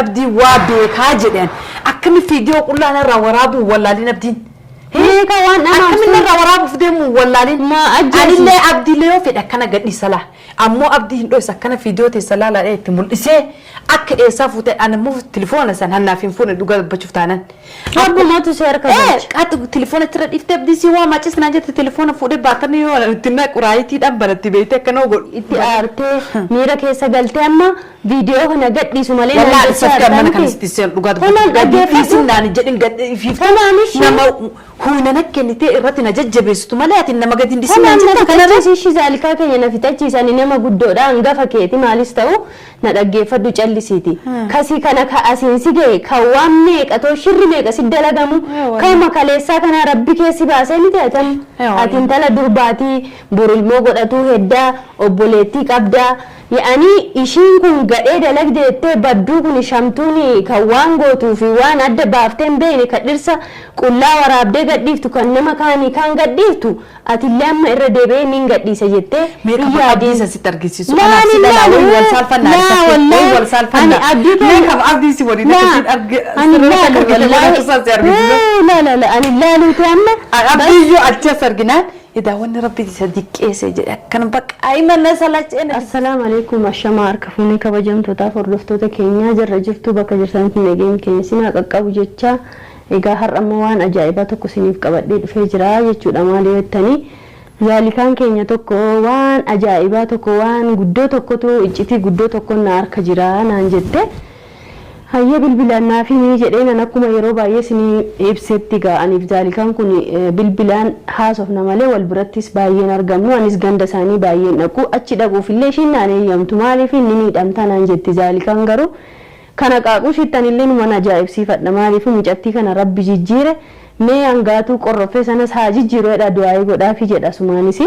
Abdii waa beekaa jedhan akkami fiidiyoo qullaa narraa waraabuu wallaalin abdiin. Meeqa waan dhamaaf Akkami narraa waraabuuf deemu wallaalin. Maa ajjeesi. Anillee abdiilee yoo fedhe akkana gadhiisa laa. Ammoo abdii hin dhoysa akkana fiidiyoo teessa laalaadha itti mul'isee akka eessaa fuute ani immoo tilifoona san hannaaf hin fuune dhugaa dubbachuuf taanan. Abbumatu si harka galche. Qaxu tilifoona achirra dhiiftee abdii si waa macis naan jette tilifoona fuudhee baatanii yoo itti naqu raayitiidhaan banatti beektee akkana godhu. Itti aartee miira keessa galtee amma viidiyoo kana gadhiisu malee naan Wallahi jechaa safkee mana jirta kana miti. sitti seen dhugaa Kanaan dhaggeeffadhu. Dhiisin naan jedhin gadhiiftu. Kanaan ishii- Nama humna na kennitee irratti na jajjabeessitu malee ati nama gadi hin dhiisin Kanaan naan na jetta kanarra. fixachiisi ishii zaalikaa keenya na fixachiisani nama guddoodha hangafa keeti maalis ta'u na dhaggeeffadhu callisiiti. Kasii kana ka asiin si ga'e kan waan meeqa too shirri meeqa si dalagamu kama kaleessaa kanaa rabbi keessi baasee miti atam ati intala durbaatii bor ilmoo godhatuu heddaa obboleettii qabdaa Ya'anii ishiin kun gadhee dalagde jettee badduu kuni shamtuuni kan waan gootuu fi waan adda baaftee hin beekne ka dhirsa qullaa waraabdee gadhiiftu kan nama kaanii kaan gadhiiftu atillee amma irra deebi'ee nin gadhiisa jettee Mee hin qaba yaadiin. abdii isa sitti argisiisu. Laa Kanaaf si ani dhalaa laalu wayii wal saalfannaa laa isa wayii wallaahi wal saalfannaa. ani abdii Mee keenya qaba abdii si waliin laa akkasiin arge ani sirriitti laalu akka argite waan wallaahi akkasaan si argisiisa. laa laa laa ani laaluuti amma bas Abdii iyyuu achi as arginaan Edaa wanni rabbi isa diqqeesse jedhe akkana bakka ayima salacheen. Assalaamu alaikum ashamaa harka fuunee kabajamtootaaf hordoftoota keenyaa jirra jirtu bakka jirtanitti nageenyi keenya isin haa qaqqabu jecha. Egaa har'a immoo waan ajaa'ibaa tokko isiniif qabadhee dhufee jira jechuudha. Maali jettanii, zaalikaan keenya tokko waan ajaa'ibaa tokko, waan guddoo tokkotu, iccitii guddoo tokko na harka jira naan jette. Hayyee, bilbilaan naaf himii jedheen. An akkuma yeroo baay'ee isinii ibsetti egaa aniif zaalikaan kun bilbilaan haasofna malee wal birattis baay'een argamnu. Anis ganda isaanii baay'een dhaqu. Achi dhaquuf illee ishiin naan eeyyamtu. Maaliif inni miidhamtaa naan jetti. Zaalikaan garuu kana qaaquu ishiitti anillee numan ajaa'ibsiifadha. Maaliif mucattii kana rabbi jijjiire, mee hangaatuu qorroffee sanas haa jijjiiru jedha, du'aayii godhaafi jedha sumaanis.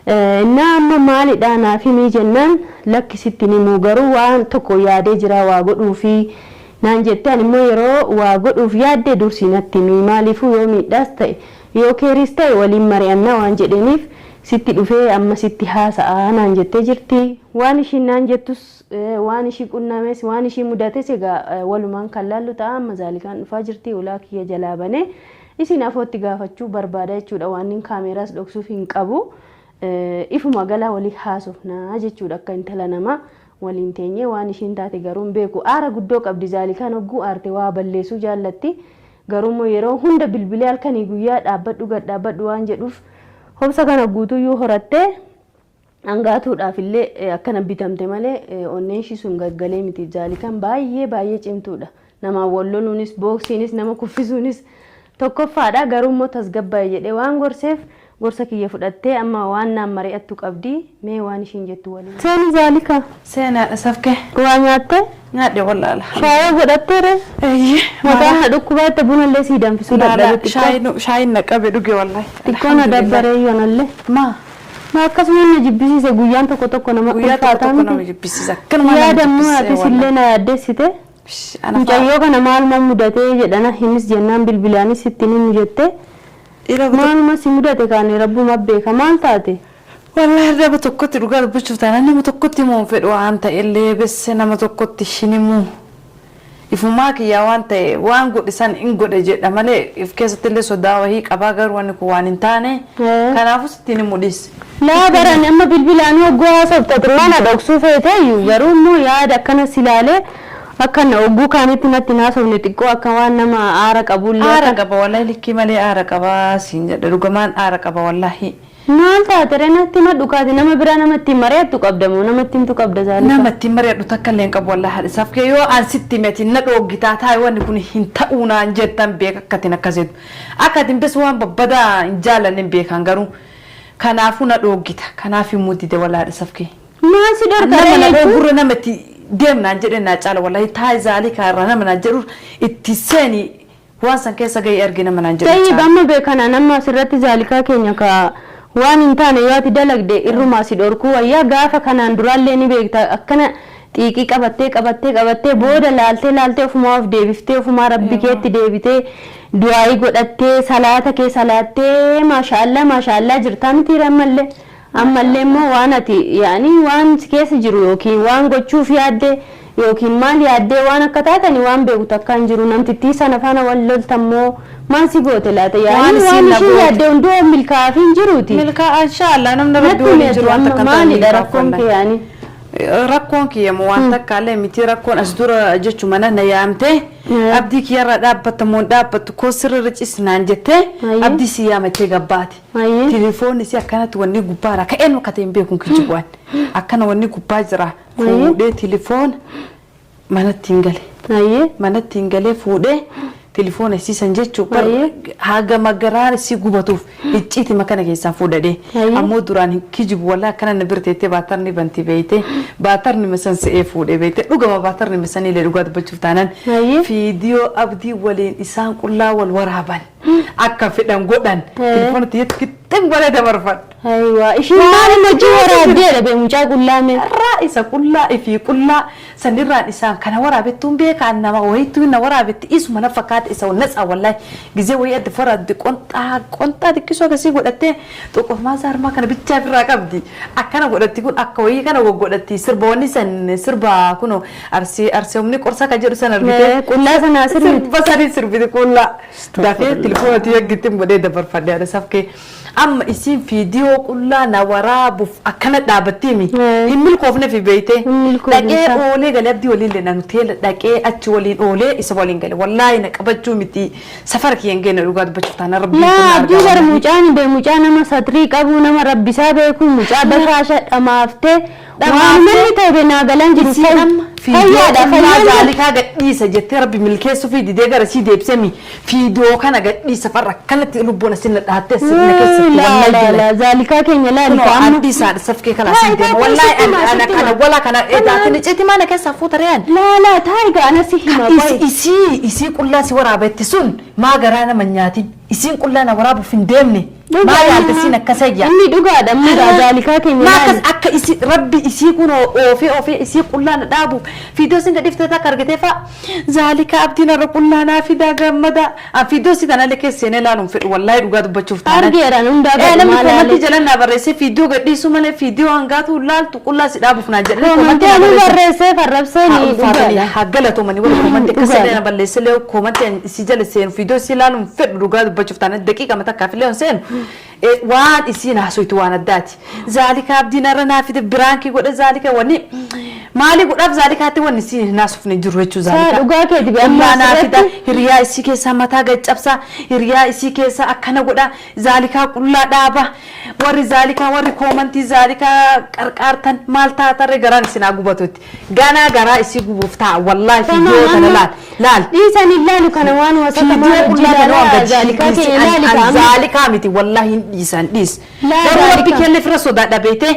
Innaa amma maalidha naaf himii jennaan, lakki sitti hin himuu, garuu waan tokko yaadee jira waa godhuufi naan jette. Ani immoo yeroo waa godhuuf yaadde dursii natti himi, maaliifuu yoo miidhaas ta'e yoo keeriis ta'e waliin mari'annaa waan jedheeniif sitti dhufee amma sitti haasa'a naan jettee jirti. Waan ishiin naan jettus, waan ishii qunnames, waan ishii mudates egaa walumaan kan laallu ta'a. Amma zaalikaan dhufaa jirti, ulaa kiyya jalaa banee isin afootti gaafachuu barbaada jechuudha. Waan kaameeraas dhoksuuf hin qabu. Ifuma galaa walii haasofnaa jechuudha, akka intala namaa waliin teenyee. Waan ishiin taate garuu hin beeku. Aara guddoo qabdi zaalikaan, hogguu aarte waa balleessuu jaallatti. Garuu immoo yeroo hunda bilbilee halkanii guyyaa dhaabbadhu gad dhaabbadhu waan jedhuuf hobsa kana guutuyyuu horattee hangaatuudhaaf illee akkana bitamte malee onneen ishii sun gaggalee miti. Zaalikaan baay'ee baay'ee cimtuudha. Namaan wal loluunis, booksiinis, nama kuffisuunis tokkoffaadha. Garuu immoo tasgabbaa'e jedhee waan gorseef gorsa kiyya fudhattee amma waan naan mari'attu qabdi. Mee waan ishiin jettu waliin. Seeni Zaalika. Seenaadha safkee. Waa nyaattee? Nyaadhe wallaala. Shaayii godhatteere? Eeyyee. Mataan na dhukkubaatte, bunallee sii danfisuu dadhabe xiqqoo. Shaayiin na qabe dhuge wallahi. Xiqqoo na dabbaree yoonallee. Maa? Ma akkasuma na jibbisiise, guyyaan tokko tokko nama Guyyaa tokko ulfaataa tokko nama miti. jibbisiisa. Akkanuma nama Yaada immoo jibbisiise atis illee wallahi. na yaaddessite. Ana Mucayyoo kana maaluma mudatee jedhana himis jennaan bilbilaanis sitti himu jette. Dhiira tokko. Maaluma si mudate kaane rabbuma beeka, maal taate? Wallahi nama tokkotti dhugaa dubbachuuf taanaan nama tokkotti himuu hin fedhu waan ta'e illee besse nama tokkotti hin himu. Ifumaa kiyyaa waan ta'e waan godhe san hin godhe jedha malee if keessatti illee sodaa wahii qabaa, garuu wanni kun waan hin taane kanaafuu sitti hin himu, dhiis. Laa baran amma bilbilaan hogguu haasoftate mana dhoksuu feeteeyyu, garuu immoo yaada akkana si ilaalee akka na hogguu kaanitti natti hin haasofne, xiqqoo akka waan nama aara qabullee Aara akka qaba wallahi, likkii malee aara qaba siin jedha, dhugamaan aara qaba wallahi. Maal taate ree? Natti himadhu kaati. Nama biraa nama ittiin mari'attu qabda moo nama ittiin himtu qabda Zaalika? Nama ittiin mari'adhu takka illee hin qabu wallahi haadha isaaf kee. Yoo an sitti hime na dhooggitaa taa'e, wanni kun hin ta'uu naan jettan beeka. Akka atin akkas jettu, akka atin bes waan babbadaa hin jaallanne hin beekan, garuu kanaafuu na dhooggita, kanaaf himuu dide wallahi haadha isaaf kee. Maal si dhorka Nama ree na jechuun? dhoggurra nama itti deemnaan jedhe naa caala wallahi. Taa'e Zaalikaa irraa nama naan jedhu itti seeni waan san keessa gahee argi nama naan jedhu Tayyib caala. Amma beekanaan amma asirratti Zaalikaa keenya ka waan hin taane yoo ati dalagde irrumaa si dhorkuu wayyaa. Gaafa kanaan duraallee ni beekta, akkana xiiqii qabattee qabattee qabattee booda laaltee laaltee ofumaa of deebiftee, ofumaa rabbi keetti deebitee, du'aayii godhattee, salaata kee salaattee, maashaallah maashaallah jirtaa mitiire? Ammallee immoo waan ati yaani waan si keessa jiru yookiin waan gochuuf yaadde Yookiin maal yaaddee waan akka taatani waan beeku takka hin jiru namtittii sana faana wal loltammoo maal si goote laata Waan yaani isiin waan na ishiin goote. yaadde hunduu milkaa'aaf hin jiruuti. Milkaa'aa inshaallah namni rabbi Natti waliin himi jiru ati waan amma takka hin taane maalidha milkaa'uuf rakkoon wallahi. kee yaani? Rakkoon kiyya moo waan takka illee miti rakkoon as dura jechuu mana na yaamte abdii kiyyarraa dhaabbatta moo hin dhaabbattu koo sirri cisnaan jettee Ayyee. abdii si yaamattee gabbaate. Ayyee. Telefoonni si akkanatti wanni gubbaara ka'een akka ta'e hin beekun kijibu'an akkana wanni gubbaa jira fuudhee telefoon manatti hin gale. Ayyee. Manatti hin galee fuudhee telefoona isiisan jechuun Ayyee. haga magaraan isii gubatuuf icciitima kana keessaa fuudhadhee Ayyee. ammoo duraan hin kijibu wallaa akkana na bira teettee baatarni banti beeyte baatarni misan se'ee fuudhee beeyte dhugama baatarni misaniilee dhugaa dubbachuuf taanaan Ayyee. fiidiyoo abdii waliin isaan qullaa wal waraaban akka fedhan godhan telefoona tiyyatti godhee dabarfadha. Ayiwaa ishiin maal hojii waraabdeedha bee mucaa qullaame. Irraa isa qullaa ifii qullaa sanirraan isaan kana waraabettuun beekaan nama wayittuu na waraabetti isuma na fakkaata isa natsa wallahi gizee wayii adda waraabde qonxaa qonxaa xiqqisoo akkasii godhattee xoqormaa saarmaa kana bichaa ofirraa qabdi akkana godhatti kun akka wayii kana goggodhatti sirba wanni san sirba kuno arsii arseomni qorsa ka jedhu san argite Qullaa sanaa sirbiti. sirba sanii sirbiti qullaa dafee telefoona tiyya gittin godhee dabarfadhe haadha safkee amma isiin fiidiyoo qullaa na waraabuuf akkana dhaabbattiimi hin milkoofne fi beeyte Hin milkoofne dhaqee isaa. oolee galee abdii waliin leenan hoteela dhaqee achi waliin oolee isa waliin gale wallaahi na qabachuu miti safara kiyya hin geenne dhugaa dubbachuuf taana rabbiin kun Laa na abdii argaa bara wallahi. mucaan bee mucaa nama satrii qabu nama rabbisaa beeku mucaa bashaasha dhamaaftee waan Dhamaaftee. manni ta'e bee naa galaan jiru Isiin amma fiidiyoo fayyaadha qullaa fayyaan zaalikaa gadhiisa jettee rabbi milkeessuu fi didee gara sii deebisemi fiidiyoo kana gadhiisa farra akkanatti lubbuun asin na dhaattee asin na keessatti laa wallahi laa billahi. laa zaalikaa keenya Kunoo laalika amma abdii isaa safkee kalaa Waa, siin deema. isaa Wallahi sitti himaa, ana sitti kana himaa. wala kana edaatiin icciitii mana keessaa fuuta re'an. laa laa taayiga anasi hima Isi qoy isii isii qullaa si waraabette sun maa garaa nama hin nyaatin. Isiin qullaa na waraabuuf hin deemne. Maa yaalte isiin akkasa yaa. Inni dhugaadha mudaa zaalikaa keenya Maa laali. akkas akka isi rabbi isii kun oofee oofee isii qullaa na dhaabuuf fiidoo isin gadhiiftee takka argitee fa'a zaalika abdiin har'a qullaa naa fidaa gammada an fiidoo isii tanallee keessa seenee ilaaluun fedhu wallaahi dhugaa dubbachuuf taanaan. Argeeraan hundaa gadi Namni maal koomantii laale. jala naa barreessee fiidiyoo gadhiisuu malee fiidiyoo hangaatu laaltu qullaa si dhaabuuf naa jedhanii Koomantii koomantii naa anuu barreessan. barreessee farrabsee Haa ni ulfaatanii dhugaadha. haa galatoomanii warri koomantii akka Dhugaadha. seenee na balleessellee koomantii isii jala seenu fiidiyoo isii ilaaluun fedhu dhugaa dubbachuuf taanaan daqiiqa mataa kaafillee hin seenu. Waan isiin haasoytu waan addaati. Zaalika abdiin har'a naa fide biraankii godhe zaalika wanni maali godhaaf zaalikaatti wanni isiin naasufne jiru jechuu zaalika. Dhugaa keeti bee amma Qullaa naa fida asirratti hiriyaa isii keessaa mataa gad cabsaa hiriyaa isii keessaa akkana godha zaalikaa qullaa dhaaba warri zaalikaa warri koomantii zaalikaa qarqaartan maal taatarre garaan isin haa gubatutti ganaa garaa isii gubuuf ta'a wallaahi fiidiyoo tana laal laal dhiisan hin laalu kana waan wasata fiidiyoo maal hojii qullaa tana waan laalaa gad zaalikaa dhiisi keenya laali an kaa'ama. zaalikaa miti wallaahi hin dhiisan dhiis Laa garuu rabbi zaalikaa. kenne fira sodaadha beeyte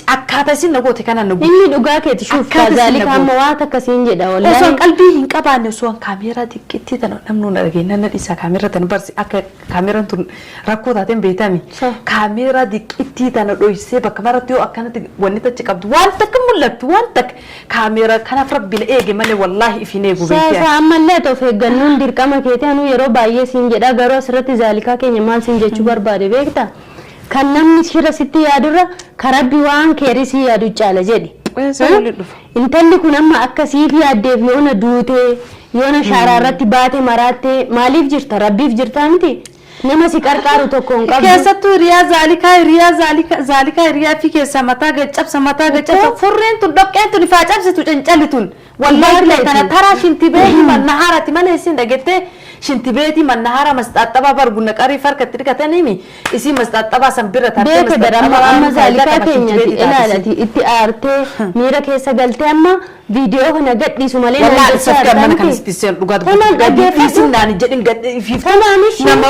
akkaataa isin na goote kana na gubu Inni dhugaa keeti shuuf Akkaataa isin zaalikaa na amma goote. waan akkasiin jedha Osoo wallaahi. qalbii hin qabaanne osoo kaameeraa xiqqeettii tana namni nu dhageenya na dhiisa kaameeraa tana barsi akka kaameeraan tun rakkoo taateen beetami. Sa. Kaameeraa xiqqeettii tana dhoysee bakka maratti yoo akkanatti wanni tachi qabdu waan takka mul'attu waan takka kaameeraa kanaaf rabbi na eege malee wallaahi ifiin eegu beekee. Saa ammallee of eeggannoon dirqama keeti anuu yeroo baay'ee siin jedha garuu asirratti zaalikaa keenya maal siin jechuu barbaade beekta kan namni shira sitti yaadurra ka rabbi waan keerii si yaadu caala jedhi. Eessa waliin dhufa? Intalli kun amma akkasiif yaaddeef yoona duutee yoona shaaraa irratti baate maraattee maaliif jirta rabbiif jirtaa miti nama si qarqaaru tokko hin qabdu. Keessattuu hiriyaa zaalikaa hiriyaa zaalikaa zaalikaa hiriyaa fi keessaa mataa gad cabsa mataa gad cabsa furreen tun dhoqqeen tun ifaa cabsitu cancalli tun wallaahi Dhugaa kana keeti. taraa shintibeetii mannahaarati malee isin dhagettee shintibeetii mannahaara masxaaxxabaa bargunna qarii farkatti dhiqataniimi isii masxaaxxabaa san bira tartee Beeka bara amma amma zaalikaa keenya shintibeetii taate ilaalati itti aartee miira keessa galtee amma viidiyoo kana gadhiisu malee naan Wallaahi jechaa safkee mana jirta kana miti. sitti seenu dhugaa Kanaan dhaggeeffadhu. Dhiisin naan jedhin gadhiiftu. Kanaan ishee- Nama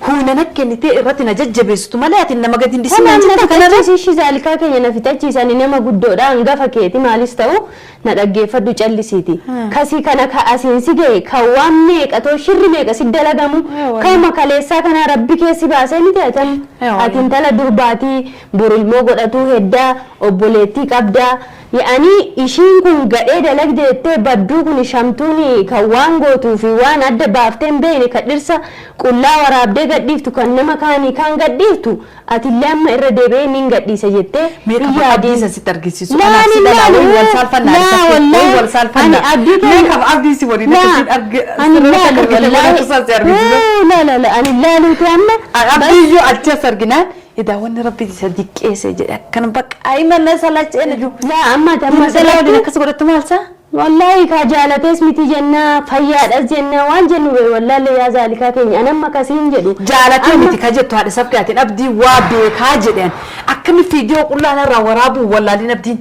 humna na kennitee irratti na jajjabeessitu malee ati nama gadi hin dhiisin Kanaan naan na jetta kanarra. fixachiisi ishii zaalikaa keenya na fixachiisani nama guddoodha hangafa keeti maalis ta'u na dhaggeeffadhu callisiiti. Kasii kana ka asiin si ga'e kan waan meeqa too shirri meeqa si dalagamu wallahi. kanuma kaleessaa kana rabbi keessi baasee miti atam wallahi. ati intala durbaatii boru ilmoo godhatuu heddaa obboleettii qabdaa Ya'anii ishiin kun gadhee dalagde jettee, badduu kun shamtuun kan waan gootuu fi waan adda baaftee hin beekne, kan dhirsa qullaa waraabdee gadhiiftu, kan nama kaanii kaan gadhiiftu, atillee amma irra deebi'ee nin gadhiisa jettee Mee hin qaba yaadiin. abdii isa sitti argisiisu. Laa Kanaaf ni si dhalaa laalu. wayii wal saalfannaa. Laa Wayii wal wallaahi saalfannaa. ani abdii Mee keenya qaba abdii si waliin laa akkasiin arge ani sirriitti laalu akka argite wallaahi waan akka si argisiisu. Laa laa laa, ani laaluuti amma. Abdii iyyuu achi as arginaan edaa wanni rabbi isa diqqeesse jedhe akkana bakka ayima salacheen iyyuu. Laa amma ati amma Amma waliin asirratti akkas godhattu maal isaa? Wallaahi kaa jaalatees miti jennaa, fayyaadhas jennaa, waan jennu bee wallaalle. Yaa zaalikaa keenya, an amma akkasiin jedhu. Jaalatee Amma miti ka jettu haadha sabgaatiin abdii waa beekaa jedhan, akkami fiidiyoo qullaa narraa waraabuu wallaalin abdiin.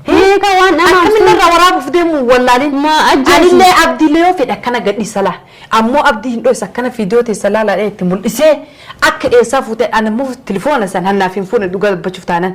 Hiika waan Akkamiin dhamaaftu narraa waraabuuf deemu wallaalin. Maa ajjeesu. Anillee abdiilee yoo fedhe akkana gadhiisa laa. Ammoo abdii hin dhoysa, akkana fiidiyoo teessa laalaadha itti mul'isee akka eessaa fuutee ani immoo telefoona san hannaaf hin fuune, dhugaa dubbachuuf taanan.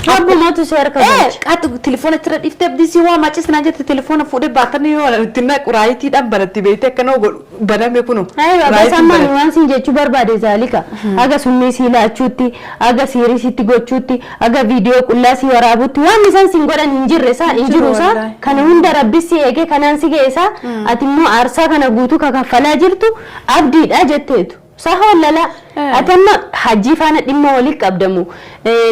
Rabbumatu si harka galche. Qaatu telefoona achirra dhiiftee abdii si waa macis naan jette, telefoona fuudhee baatanii yoo itti naqu raayitiidhaan banatti beektee akkana godhu baname kunu. Aywa, bas amma ani waan sin jechuu barbaade zaalika, haga summii sii laachuutti, haga siirii sitti gochuutti, haga viidiyoo qullaa si waraabutti waan isaan sin godhan hin jirre isaa hin jiru isaa. Wallaahi. Kana hunda rabbis si eegee kanaan si ga'e isaa, ati immoo aarsaa kana guutuu ka kaffalaa jirtu abdiidha jetteetu. Saha wallalaa, ati amma hajjii faana dhimma walii qabdamu,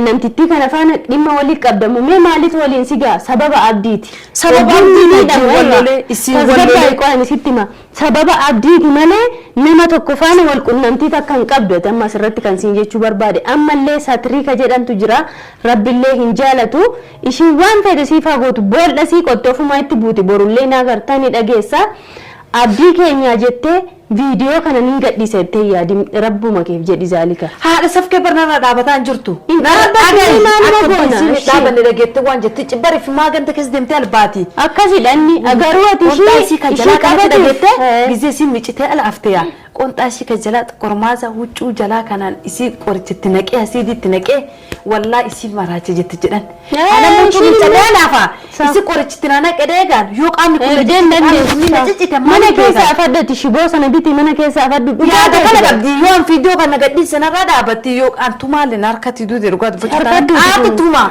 namtittii kana faana dhimma walii qabdamu, mee maalitu waliin si ga'a? Sababa abdiiti. Sababa Ogumni abdiiti miidhamu, wajjin wal aywa. lolee, isiin wal Tasgabbaa'ii lolee. qo'an sitti hima. Sababa abdiiti malee nama tokko faana wal qunnamtii takka hin qabdu. Ati amma asirratti kan siin jechuu barbaade, ammallee satrii ka jedhamtu jira, rabbillee hin jaalatu. Ishiin waan feete siif haa gootu, boolla sii qotte ofumaa itti buuti, borullee naa gartaa ni dhageessa. Abdii keenyaa jettee viidiyoo kana nin gadhiisa jettee yaadi, rabbuma keef jedhi zaalika. Haadha safkee barnarraa dhaabataa hin jirtu. Hin dhaabbattu, maaluma Akka goona? isiin Ishee. dhaabanne dhageette waan jetti bari fi maa ganda keessa deemtee albaati. Akkasidha inni garuu ati Qonxaa isii kan ishii jalaa kanatti qabatuuf dhageette gizee isiin micitee ala afte yaa. Qonxaa ishii kan jalaa qormaasa huccuu jalaa kanaan isii qorichatti naqee asiidiitti naqee wallaa isii maraache jette jedhan. Ana mucuu Ishiin miicadee immoo laafa. Isi qorichitti na naqee deegaan yoo qaamni kun Eegdeen dandeessu. na ciccite Mana keessa afadhati, shiboo sana biti, mana keessa afadhu. Dhugaa Yaada kana keeti. qabdi, yoo an fiidiyoo kana gadhiise narraa dhaabatti, yoo an tumaalle harkatti duute dhugaa dubbachuu. Harka duute. Qaati tuma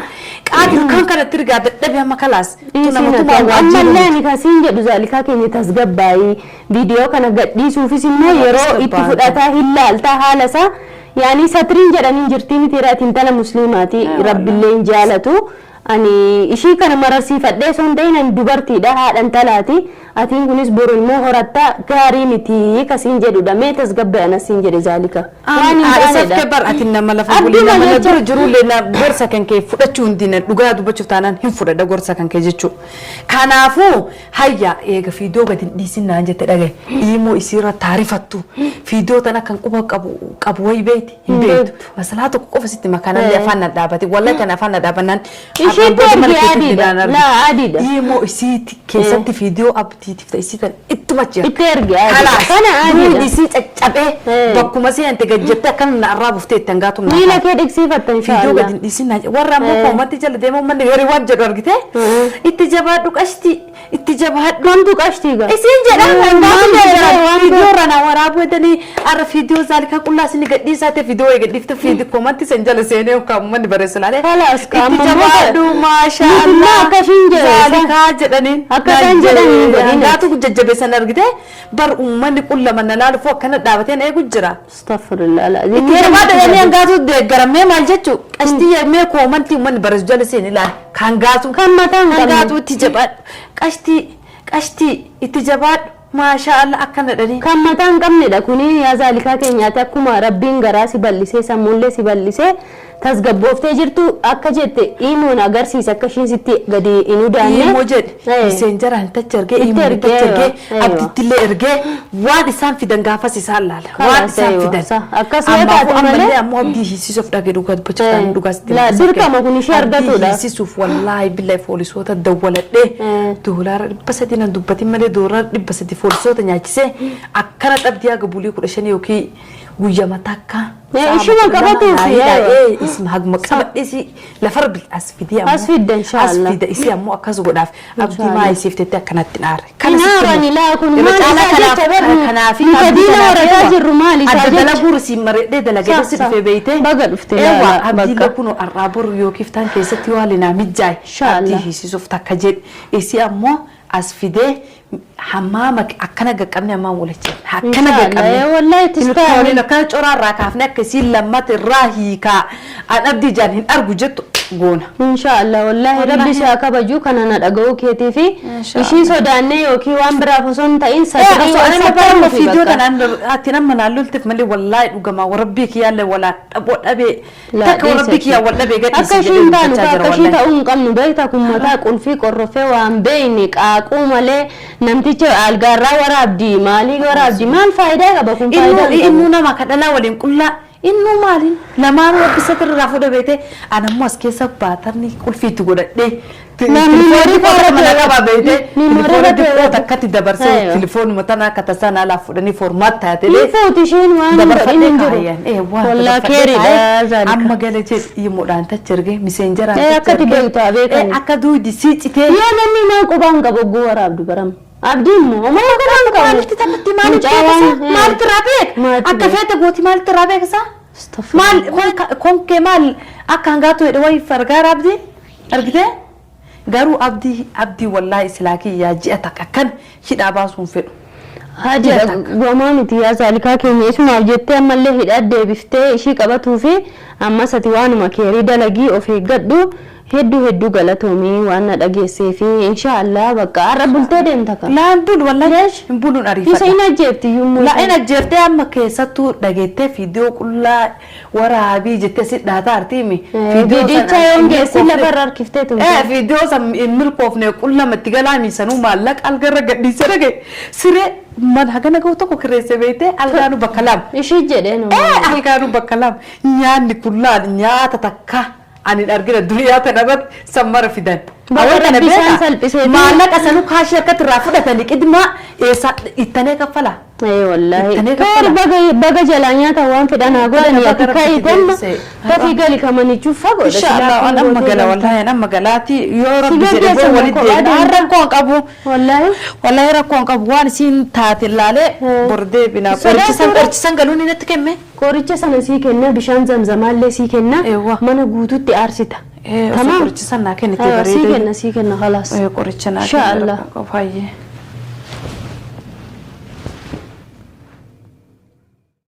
qaati kan kanatti rigaa dadhabe amma kalaas tu nama tumaa. Ammallee Waajjiru. Ani kasiin jedhu, zaalikaa keenya, tasgabbaa'ii, viidiyoo kana gadhiisuufis immoo yeroo itti Tasgabbaa'aa. fudhataa hin laaltaa haala isaa. Yaani satriin jedhaniin jirtii miti, ati intala musliimaati, rabbillee hin jaalatu. Ani ishii kana mararsiifadhee osoo hin ta'in, ani dubartiidha, haadha intalaati, atiin kunis boru immoo horattaa, gaarii miti kasiin jedhudha. Mee tasgabbaa'e anasiin jedhe zaalika, waan hin Isaaf taanedha. kee bar ati nama lafa bulii Abduma nama jecha- dura jirullee na gorsa kan kee fudhachuu hin diina, dhugaa dubbachuuf taanaan hin fudhadha gorsa kan kee jechuudha. Kanaafuu hayya, eega fiidiyoo gadi hin dhiisin naan jette dhagaye, iimoo isiirra taarifattu fiidiyoo tana kan quba qabu qabu wayi beekti hin beektu. Masalaa tokko qofa sitti makanallee afaan na dhaabate, wallahi kan afaan na dhaabannaan. Ishiitti ergi, adiidha. Laa, adiidha. Iimoo isiiti keessatti fiidiyoo abdiitiif ta'e isii tan ittuma jira. Itti ergi, adiidha. Kalaas Kana adiidha. duudi isii caccabee bakkuma seente gad jettee akkana na arraa buftee itti hangaatu naa Miila kee dhiqsiifatta fiidiyoo inshaallah. gadi hin dhiisin naa warra ammoo koomatti jala deema uummanni garii waan jedhu argite, itti jabaadhu qashti, itti jabaadhu. Kamtu qashtii gaa? Isiin jedhan hangaatu Maal deebiran jedhan waan fiidiyoo irra na waraabuu jedhanii, arra fiidiyoo zaalikaa qullaa isin gadhiisaa ta'e fiidiyoo eega dhiifte fiidiyoo koomatti san jala seenee yookaan uummanni barreessu laalee. Kalaas Itti amma immoo jabaadhu maashaa Nuti Allah akka ishiin jedhe zaalikaa jedhaniin. Akka isaan jedhan hin godhin. Hangaatu jajjabeessan argite bar uummanni qullama na laaluuf akkana dhaabateen eegu jira. Astaghfirullah alazim. Itti jabaadha jedhanii hangaatu deeggaramee maal jechuu qashtii mee koomantii uummanni barreessu jala seeni ilaali. Kan gaatu Kan mataa hin qabne. Kan gaatu itti jabaadhu qashtii, qashtii itti jabaadhu maashaa Allah akkana jedhanii. Kan mataa hin qabnedha kuni. Yaa zaalikaa keenyaati, akkuma rabbiin garaa si bal'isee sammuullee si bal'isee tasgabbooftee jirtu akka jette, imoon agarsiisa akka ishiin sitti gadi hin udaanne. Imoo jedhe miseenjaraan tachi ergee Itti imoon ergee, tachi ergee eewa. abdittillee ergee, waan isaan fidan gaafas isaan laala. Waan Kalaas, isaan eewa. fidan. Akkas yoo Ammaafuu taate malee- ammallee ammoo abdii hiisisuuf dhagee dhugaa dubbachuuf ta'an dhugaa sitti Laa, hima. dirqama kun ishee argatudha. Abdii hiisisuuf wallaahi billahi poolisoota dawwaladhee $300 nan dubbatin malee $300 poolisoota nyaachisee akkana xabdii haga bulii 15 yookiin guyyama takka. Ishuma qabatuufi, eewa. Isuma haguma qabadhe si lafarra as fidee ammoo. As fidda, inshaallah. As fida isii ammoo akkas godhaaf abdii maa isiiftetti akkanatti hin aarre. Hin aarani laa kun maal isaa jecha bar Kanaafi nuti diina warataa jirru maal isaa adda jecha. dalaguur siin mareedhee dalagee Sa- si sa. dhufee beeyte. Baga dhufte Eewwa laa, abdii bakka. lakkuun har'aa boru yookiif taan keessatti yoo haalli naa mijaa'e Inshaallah. abdii hiisisuuf takka jedhe isii ammoo as fidee hammaama akkana gaqqabne hammaama walitti akkana Inshaallah. gaqqabne. Wallahi itti Ilkaaniin akkana coraa irraa kaafne akka isiin lammata irraa hiikaa an abdii ijaan hin argu jettu goona. Inshaallah wallahi rabbi si haa kabaju kana na dhaga'uu keetii fi ishii sodaannee yookiin waan biraaf osoo hin ta'in satirii waan Amma sataruufi fiidiyoo bakka. tanaan ati nama naan lolteef malee wallaahi dhugamaa warabbii kiyyaallee walaa dhaboo dhabee takka warabbii kiyyaa wal dhabee gadhiisi Akka jedhee ishiin taanu dubbachaa jira akka ishii wallaahi. ta'uu hin qabnu beekta kun mataa qulfii qorrofee waan beekne qaaquu malee namticha algaarraa waraabdi maalii waraabdi maal faayidaa qaba kun faayidaa Innuu hin innuu qabu. nama ka dhalaa waliin qullaa innuu maaliin lamaan rabbisatti irraa fuudha beete anammoo as keessa baatarni qulfiitti godhadhee Miimoorii telefoona mana irra qaba beete miimoorii telefoona irra xiqqoo takkatti dabarsee Aywa. telefoonuma tana akka tasaa naalaa fuudhanii formaat taatee Ni fuuti isheen waan hin godhin dabarfadhee hin jiru. kaayan ee waan Wallaa dabarfadhee keeriidha kaayan zaalika. amma gala jedhi himoodhaan tachi ergee miseenjaraan Ee, akka ati beektu haa beekani. akka duudi sii citee Yoo namni maal qubaan qabu ogguu waraabdu barama. Abdiin immoo homaa qubaan qabu. maalitti taphatti maalitti Mucaa beekasa waan- maalitti irraa beek Maalitti akka beeka? feete gooti maalitti irraa beekasa maal konkee maal akka hangaatu jedhe wayi fargaara abdii argite garuu abdii abdii wallaahi silaa kiyyaa ji'a takka akkan hidhaa baasuun fedhu. Haji gomaa miti yaa zaalikaa keenya isumaaf jettee ammallee hidhaa deebiftee ishii qabatuu fi ammas ati waanuma keerii dalagii of eeggadhu hedduu hedduu galatoomii waan na dhageessee fi inshaallah bakka har'a bultee deemta ka. Laan bulu wallaahi hin buluun Isa ariifadha. hin ajjeefti yommuu La in ajjeeftee amma keessattuu dhageettee fiidiyoo qullaa waraabii jettee si dhaataa artiimi. Viidicha yoon geessi lafarra harkiftee tumte. Viidiyoo san hin milkoofne qullama itti galaa miisanuu maallaqa algarra gadhiisee dhagaye siree mana hagana ga'u tokko kireesse beektee algaanu bakka lama. Ishii jedhee nu. Algaanu bakka lama nyaanni kullaan nyaata takka ani hin argina duniyaa tana irratti sammara fidan. Bakka Awwa kana Rabbi isaan beekaa? salphiseeti. Maallaqa sanuu kaashii akkatti irraa fudhatanii qidmaa eessa ittanee kaffalaa? Ee wallaahi. Ittanii Keer kaffala. baga baga jalaa nyaata waan fedhan haa godhani Baga ati baga ka'i Rabbi tamma deebise. dafii gali kamanichuu fagoodha. Inshallah an amma gala wallahi an amma galaati yoo rabbi Si jedhe gaggeessan boo walitti kophaa deemna. An deemta. rakkoo hin qabu. Wallaahi. Wallahi rakkoo hin qabu waan isiin taate ilaalee bor deebina. Qorichisan qorichisan galuun inni natti kenne. Qoricha sana sii kenna bishaan zamzamaallee sii kenna Eewwa. mana guutuutti aarsita. Osoo Tamaam. qorichisan naa kennite Aywa, sii bareeda. kenna sii kenna khalaas. Qoricha naa Inshallah. kenne rakkoo qabu. Hayyee.